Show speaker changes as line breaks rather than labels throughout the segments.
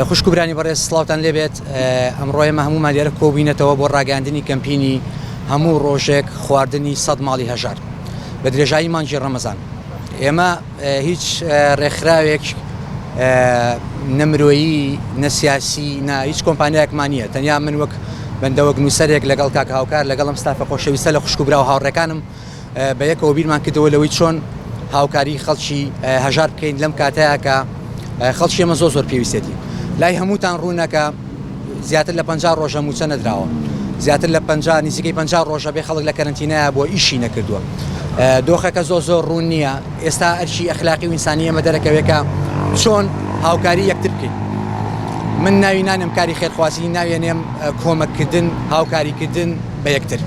خوشک و برانی بەڕێز سڵاوتان لێبێت ئەمڕۆ ئێمە هەموومان لێرە کۆبووینەتەوە بۆ ڕاگەاندنی کەمپینی هەموو ڕۆژێک خواردنی سەد ماڵی هەژار بە درێژایی مانگی ڕەمەزان ئێمە هیچ ڕێکخراوێک نە مرۆیی نە سیاسی نە هیچ کۆمپانیایەکمان نییە تەنیا من وەک بەندە وەک نووسەرێک لەگەڵ کاک هاوکار لەگەڵم ستافە خۆشەویستە لە خوشک و برا و هاوڕێکانم بە یەکەوە بیرمان کردەوە لەوەی چۆن هاوکاری خەڵکی هەژار بکەین لەم کاتەیە کە خەڵکی ئێمە زۆر زۆر پێویستێتی لای هەمووتان ڕوونە کە زیاتر لە 50 ڕۆژە مووچە نەدراوە زیاتر لە 50 نزیکەی 50 ڕۆژە بێ خەڵک لە کەرەنتینایە بووە ئیشی نەکردووە دۆخەکە زۆر زۆر ڕوون نییە ئێستا ئەرکی ئەخلاقی و ئینسانی ئێمە دەرەکەوێت کە چۆن هاوکاری یەکتر بکەین من ناوی نانێم کاری خێرخوازی ناوێنێم کۆمەککردن هاوکاریکردن بە یەکتر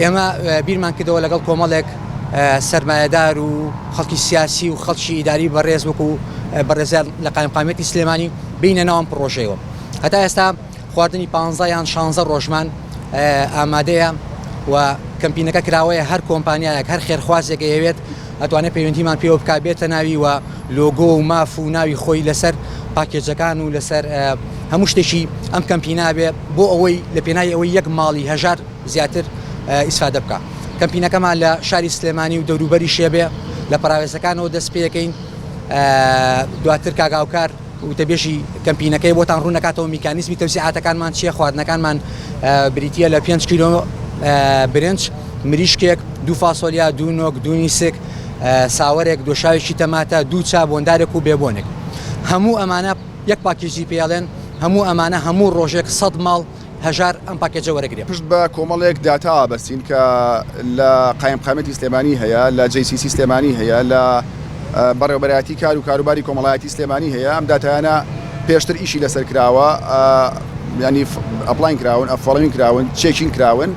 ئێمە بیرمان کردەوە لەگەڵ کۆمەڵێک سەرمایەدار و خەڵکی سیاسی و خەڵکی ئیداری بەڕێز وەکو بەڕێزیان لە قایمقامیەتی سلێمانی بینە ناوم پڕۆژەیەوە هەتا ئێستا خواردنی پانزە یان شانزە ڕۆژمان ئامادەیە و کەمپینەکە کراوەیە هەر کۆمپانیایەک هەر خێرخوازێک ئەیەوێت ئەتوانێت پەیوەندیمان پێوە بکات بێتە ناوی و لۆگۆ و ماف و ناوی خۆی لەسەر پاکێجەکان و لەسەر هەموو شتێکی ئەم کەمپینە بێ بۆ ئەوەی لە پێناوی ئەوەی یەک ماڵی هەژار زیاتر ئیسفادە بکە کەمپینەکەمان لە شاری سلێمانی و دەوروبەری شێبێ لە پەراوێزەکانەوە دەست پێەکەین دواتر کاگاوکار وتەبێژی کەمپینەکەی بۆتان ڕوون دەکاتەوە میکانیزمی تەوزیعاتەکانمان چییە، خواردنەکانمان بریتییە لە پێنج کیلۆ برنج، مریشکێک، دوو فاسۆلیا، دوو نۆک، دوو نیسک، ساوەرێک، دۆشاوێکی تەماتە، دوو چا، بۆندارێک و بێبۆنێک. هەموو ئەمانە یەک پاکێجی پێڵێن، هەموو ئەمانە هەموو ڕۆژێک سەد ماڵ هەژار ئەم پاکێجە وەرەگرێ.
پشت بە کۆمەڵێک داتا ئەبەستین کە لە قایمقامیەتی سلێمانی هەیە، لە JCC سلێمانی هەیە، لە بەڕێوەبەرایەتی کار و کاروباری کۆمەڵایەتی سلێمانی هەیە، ئەم داتایانە پێشتر ئیشی لەسەر کراوە، یانی apply کراون، following کراون، checking کراون،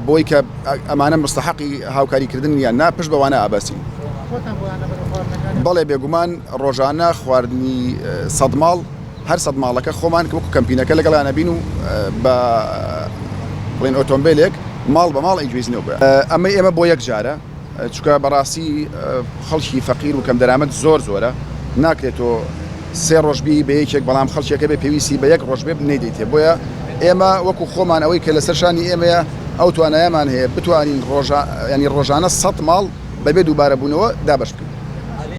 بۆی کە ئەمانە مستەحەقی هاوکاریکردن یان نا، پشت بەوانە ئەبەستین. بەڵێ بێگومان ڕۆژانە خواردنی سەد ماڵ هەر سەد ماڵەکە خۆمان وەکو کەمپینەکە لەگەڵیان ئەبین و بە بڵێن ئۆتۆمبیلێک ماڵ بە ماڵ ئەیگوێزینەوە بۆیان. ئەمەی ئێمە بۆ یەک جارە چونکە بەڕاستی خەڵکی فەقیر و کەمدەرامەت زۆر زۆرە ناکرێت تۆ سێ ڕۆژ بی بە یەکێک بەڵام خەڵکێکە بێ پێویستی بە یەک ڕۆژ بێ نەیدەیتێ بۆیە ئێمە وەکو خۆمان ئەوەی کە لەسەر شانی ئێمەیە ئەو توانایەمان هەیە بتوانین ڕۆژە ینی ڕۆژانە سەد ماڵ بەبێ دووبارەبوونەوە دابەش بکەین.